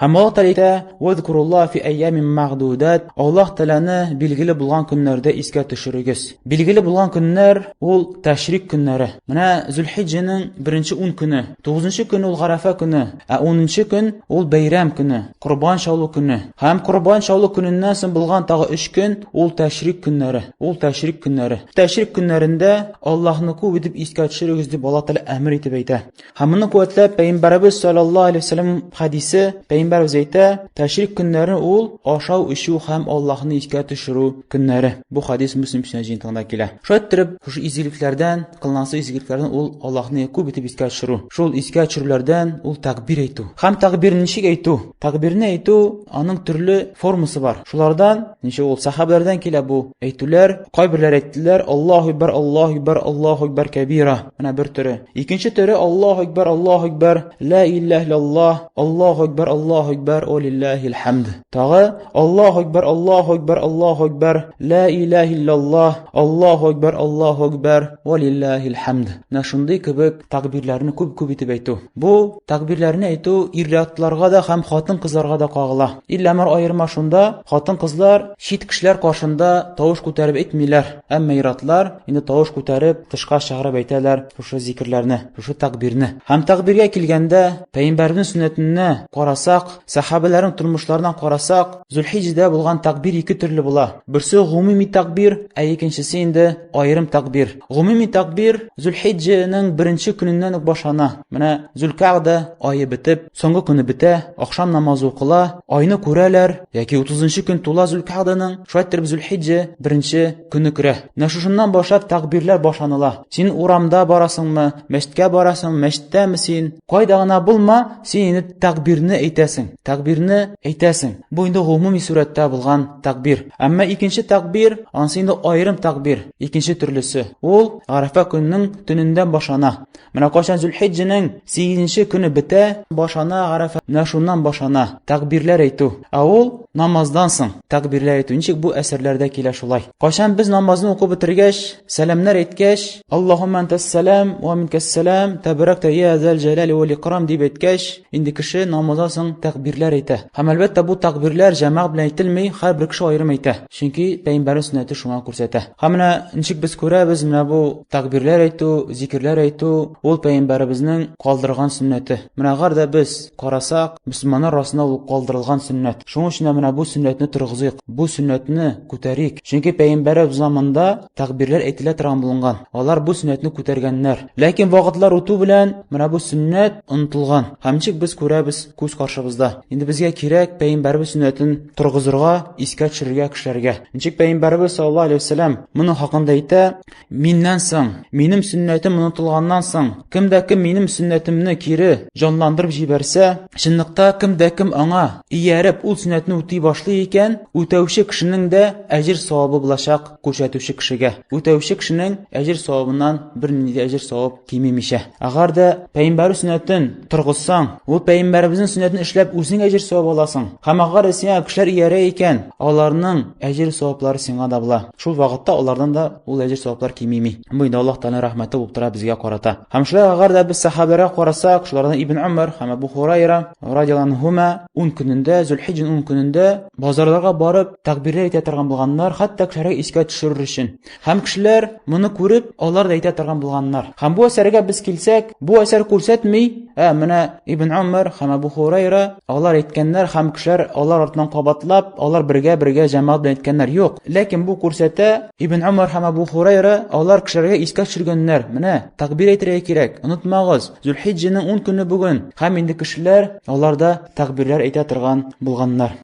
Һәм Аллаһ Тәгалә әйтә: "Вазкуруллаһ фи әйямин мәгъдудат". Аллаһ Тәгаләне билгеле булган көннәрдә искә төшерегез. Билгеле булган көннәр ул тәшрик көннәре. Менә Зөлхиҗҗәнең беренче 10 көне, 9 көне ул Гарәфә көне, ә 10 көн ул бәйрәм көне, корбан чалу көне. Һәм корбан чалу көненнән соң булган тагы 3 көн ул тәшрик көннәре. Ул тәшрик көннәре. Тәшрик көннәрендә Аллаһны күп итеп искә төшерегез дип Аллаһ Тәгалә әмер итеп әйтә. Һәм моны куәтләп Пәйгамбәребез саллаллаһу алейһи вәсәлләм хәдисе, Пәйгамбәребез әйтә, тәшрик көннәре ул ашау, эчү һәм Аллаһны искә төшерү көннәре. Бу хәдис Мөслим сөннәт җыентыгында килә. Шулай иттереп, шушы изгелекләрдән, кылынасы изгелекләрдән ул Аллаһны күп итеп искә төшерү. Шул искә төшерүләрдән ул тәкбир әйтү. Һәм тәкбирне ничек әйтү? Тәкбирне әйтү аның төрле формасы бар. Шулардан, ничек ул сәхабәләрдән килә бу әйтүләр, кайберләр әйттеләр, Аллаһу акбар, Аллаһу акбар, Аллаһу акбар кәбира. Менә бер төре. Икенче төре Аллаһу акбар, Аллаһу акбар, ла илаһ иллаллаһ, Аллаһу акбар, Аллаһу акбар, ва лиллаһил хамд. Тагы Аллаһу акбар, Аллаһу акбар, Аллаһу акбар, ла илаһ иллаллаһ, Аллаһу акбар, Аллаһу акбар, ва лиллаһил хамд. Менә шундый кебек тәкбирләрне күп-күп итеп әйтү. Бу тәкбирләрне әйтү ир-атларга да һәм хатын-кызларга да кагыла. Иллә бер аерма шунда, хатын-кызлар чит кешеләр каршында тавыш күтәреп әйтмиләр. Әмма ир-атлар инде тавыш күтәреп, тышка чыгарып әйтәләр шушы зикерләрне, шушы тәкбирне. Һәм тәкбиргә килгәндә, пәйгамбәрнең сөннәтенә карасак, сәхабәләрнең тормышларына карасак, Зөлхиҗдә булган тәкбир ике төрле була. Берсе гомуми тәкбир, ә икенчесе инде аерым тәкбир. Гомуми тәкбир Зөлхиҗҗәнең беренче көненнән үк башлана. Менә Зөлкагъда ае бетеп, соңгы көне бетә, ахшам намазы укыла, айны күрәләр, яки 30 көн тула Зөлкагъданың, шулай иттереп Зөлхиҗҗә беренче көне керә. Менә шушыннан башлап тәкбирләр башланыла. Син урамда барасыңмы, мәчеткә барасың, мәчеттәме син? Кайда гына булма, син инде тәкбирне әйтәсең. Тәкбирне әйтәсең. Бу инде гомуми сурәттә булган тәкбир. Әмма икенче тәкбир, анысы инде аерым тәкбир, икенче төрлесе. Ул Гарәфә көненең төнендән башлана. Менә кайчан Зөлхиҗҗәнең 8 көне бетә, башлана Гарәфә. Менә шуннан башлана тәкбирләр әйтү. Ә ул намаздан соң тәкбирләр әйтү. Ничек бу әсәрләрдә килә шулай. Кайчан без намазны укып бетергәч, сәламнәр әйткәч, Аллаһумма антас сәлам ва минкас сәлам, табаракта я зал җәлали вал икрам дип әйткәч, инде кеше намаздан соң тәкбирләр әйтә. Һәм әлбәттә бу тәкбирләр җәмәгать белән әйтелми, һәрбер кеше аерым әйтә. Чөнки пәйгамбәрнең сөннәте шуңа күрсәтә. Һәм менә ничек без күрәбез, менә бу тәкбирләр әйтү, зикерләр әйтү, ул пәйгамбәребезнең калдырган сөннәте. Менә әгәр дә без карасак, мөселманнар арасында ул калдырылган сөннәт. Шуның өчен дә менә бу сөннәтне торгызыйк, бу сөннәтне күтәрик. Чөнки пәйгамбәребез заманында тәкбирләр әйтелә торган булынган. Алар бу сөннәтне күтәргәннәр. Ләкин вакытлар үтү белән менә бу сөннәт онытылган. Һәм ничек без күрәбез күз каршыбызда. Инде безгә кирәк пәйгамбәребез сөннәтен торгызырга, искә төшерергә кешеләргә. Ничек пәйгамбәребез саллаллаһу алейһи вәсәләм моның хакында әйтә, миннән соң, минем сөннәтем онытылганнан соң, кем дә кем минем сөннәтемне кире җанландырып җибәрсә, чынлыкта кем дә кем аңа ияреп ул сөннәтне үти башлый икән, үтәүче кешенең дә әҗер савабы булачак күрсәтүче кешегә. Үтәүче кешенең әҗер савабыннан бернинди дә әҗер савап кимемичә. Әгәр дә пәйгамбәр сөннәтен торгызсаң, ул пәйгамбәребезнең сөннәтен эшләп үзең әҗер савап аласың. Һәм әгәр дә сиңа кешеләр иярә икән, аларның әҗер саваплары сиңа да була. Шул вакытта алардан да ул әҗер саваплар кимеми. Бу инде Аллаһ Тәгаләнең рәхмәте булып тора безгә карата. Һәм шулай әгәр дә без сәхабәләргә карасак, шулардан Ибн Умар һәм Абу Хурайра радиаллаһу анһума 10 көнендә, Зөлхиҗҗәнең 10 көнендә базарларга барып тәкбирләр әйтә торган булганнар, хәтта кешеләргә искә төшерер өчен. Һәм кешеләр моны күреп, алар да әйтә торган булганнар. Һәм бу әсәргә без килсәк, бу әсәр күрсәтми, ә менә Ибн Умар һәм Абу Хурайра алар әйткәннәр һәм кешеләр алар артыннан кабатлап, алар бергә-бергә җәмәгать белән әйткәннәр. Юк. Ләкин бу күрсәтә, Ибн Умар һәм Абу Хурайра алар кешеләргә искә төшергәннәр. Менә тәкбир әйтергә кирәк. Онытмагыз, Зөлхиҗҗәнең 10 көне бүген. Һәм инде кешеләр алар да тәкбирләр әйтә торган булганнар.